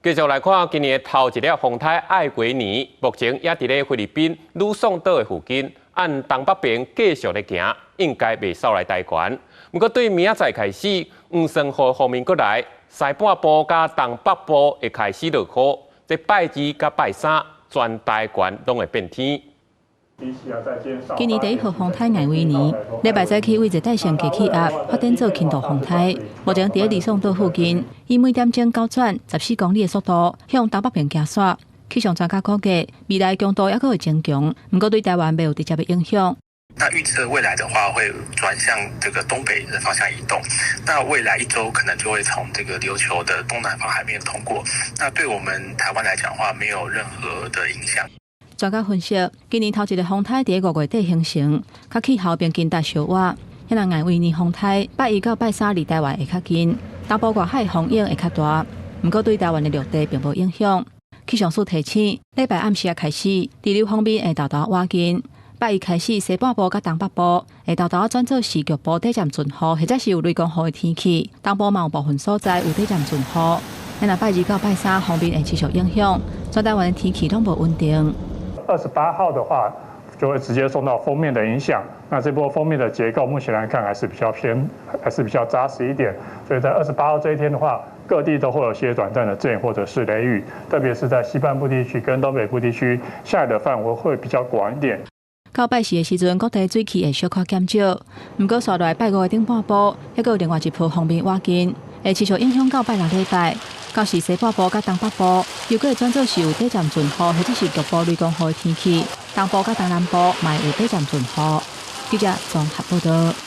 繼續來看今年頭一粒風颱艾維尼，目前也佇咧菲律賓呂宋島的附近，按東北邊繼續咧行，應該袂掃來台灣。毋過對明仔載開始，黃酸雨鋒面過來，西半部佮東北部會開始落雨，這拜二佮拜三，全台灣攏會變天。今年第一號風颱艾維尼，禮拜早起為熱帶性低氣壓發展做輕度風颱，目前佇咧呂宋島附近，以每點鐘9轉14公里的速度向東北邊行駛。氣象專家估計，未來強度猶閣會增強，毋過對台灣袂有直接的影響。那預測未來的話，會轉向這個東北的方向移動。那未來一周可能就會從這個琉球的東南方海面通過。那對我們台灣來講的話，沒有任何的影響。專家分析，今年頭一个風颱佇五月底形成，較氣候平均達燒熱。彼若艾維尼風颱拜一到拜三離台灣會較近，東部外海風湧會較大。毋過對台灣的陸地並無影響。氣象署提醒，禮拜暗時仔開始，對流鋒面會沓沓倚近。拜一開始，西半部佮東北部會沓沓轉做是局部短暫陣雨，或者是有雷公雨的天氣。東部嘛有部分所在有短暫陣雨。若拜二到拜三鋒面會持續影響，全台灣的天氣攏無穩定。 28號的話，就會直接受到鋒面的影響。那這波鋒面的結構，目前來看還是比較偏，還是比較紮實一點。所以在二十八號這一天的話，各地都會有些短暫的陣雨或者是雷雨，特別是在西半部地區跟東北部地區，下雨的範圍會比較廣一點。到拜四的時陣，各地水汽會小可減少。毋過，紲落來拜五的頂半晡，猶閣有另外一波鋒面倚近，會持續影響到拜六禮拜。到時西半部佮東北部，又閣會轉做是有短暫陣雨，或者是局部雷公雨的天氣。東部佮東南部嘛會有短暫陣雨。記者綜合報道。